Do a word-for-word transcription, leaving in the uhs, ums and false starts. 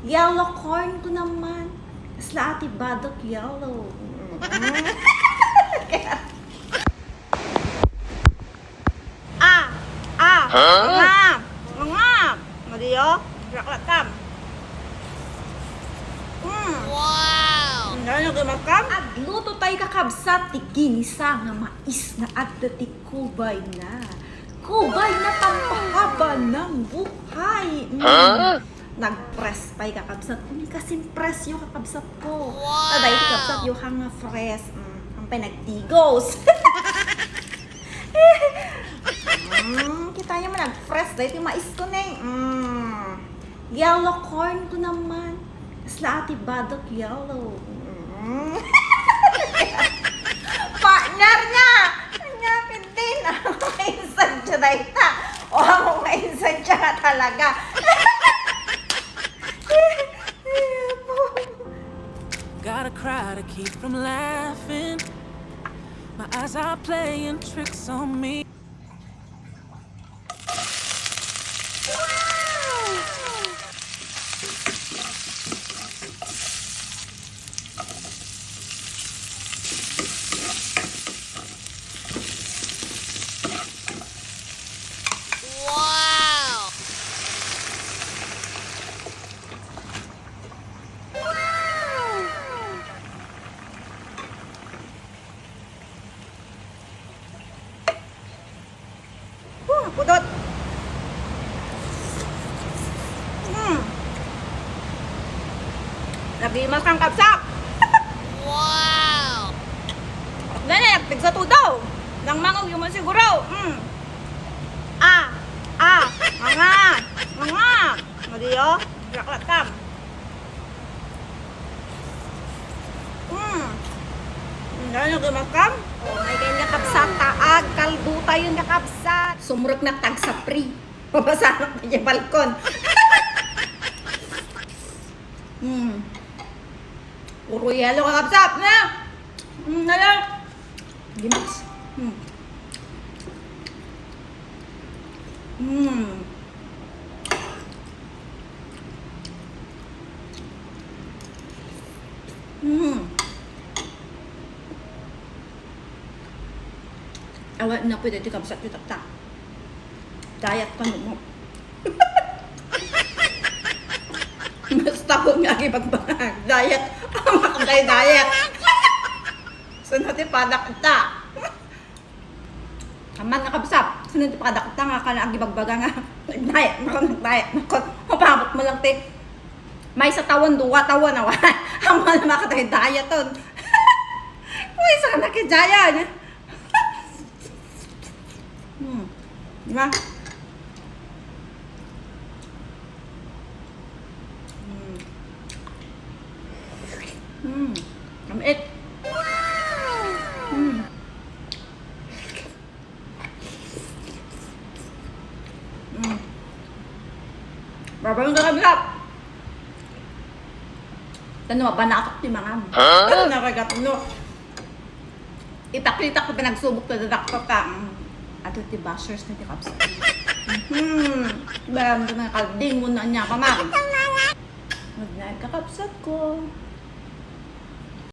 Yellow corn ko naman. Kasla ti badok yellow. Ah! Ah! Huh? Nga! Nga! Madiyo? Raklatam. Mm. Wow! Ang dami na kumakam. Agluto tayo, kakabsat, ti ginisa nga mais nga adda ti kubay na. Kubay na pampahaba ng buhay. Mm. Huh? Nag-press pay, kakabsat. Uni kasin press yo, kakabsat ko. Wow! Taday ti kabsat yo, hanga fresh. Mm, ang pay nagtigos. Mm, kita niyo man, nag-fresh dahil yung mais ko na eh. Mm. Yellow corn ko naman. Kasla ti badok yellow. Mm. Partner nga! Kanya, pindin. Ang mainsan siya na ita. O, ang mainsan siya nga talaga. Gotta cry to keep from laughing. My eyes are playing tricks on me. Wow! Hmm, pudot. Hmm. Labi man kang kabsat. Wow! Nene, nagtigsa tudaw. Nang mangog yung siguro. Hmm. Ah, ah, manga, manga. Madiyo, raklatam. Mm. Ang dami na kumakam. Oh, may ganyan, kakabsat. Taag, kaldo tayo, kakabsat. Sumurek na tagsa free. Papasanak na niya balkon. Mm. Puro yelo, kakabsat, na. Mm, na lang. Gimas. Mm. Mm. Mm. Awan na pwede ti kabsat ti taktak. Diet ka mo. Basta ko nga agibagbagak. Diet. Ang makagay diet. Sunod ti padak ta. Aman nga kabsat, sino ti pakadakta nga kana agibagbaga nga nag-diet, nako, nag-diet, nako, mapabot mo lang ti maysa tawen, dua tawen, awa. Aman nga makatay diet ton. Maysa ka nakidaya, nya. Hmm. Di ba? Hmm. Hmm. Kamit. Hmm. Hmm. Babang ka kabsat. Tano, mabanatok ti mangam. Huh? Ano na kay gatno? Ipakita ko pinagsubok ta dadakto ka. Mm. Ato ti bashers na ti kabsat. Hmm. Bayan ko na kalding mo na niya pa, ma'am. Magnaig ka, kabsat ko.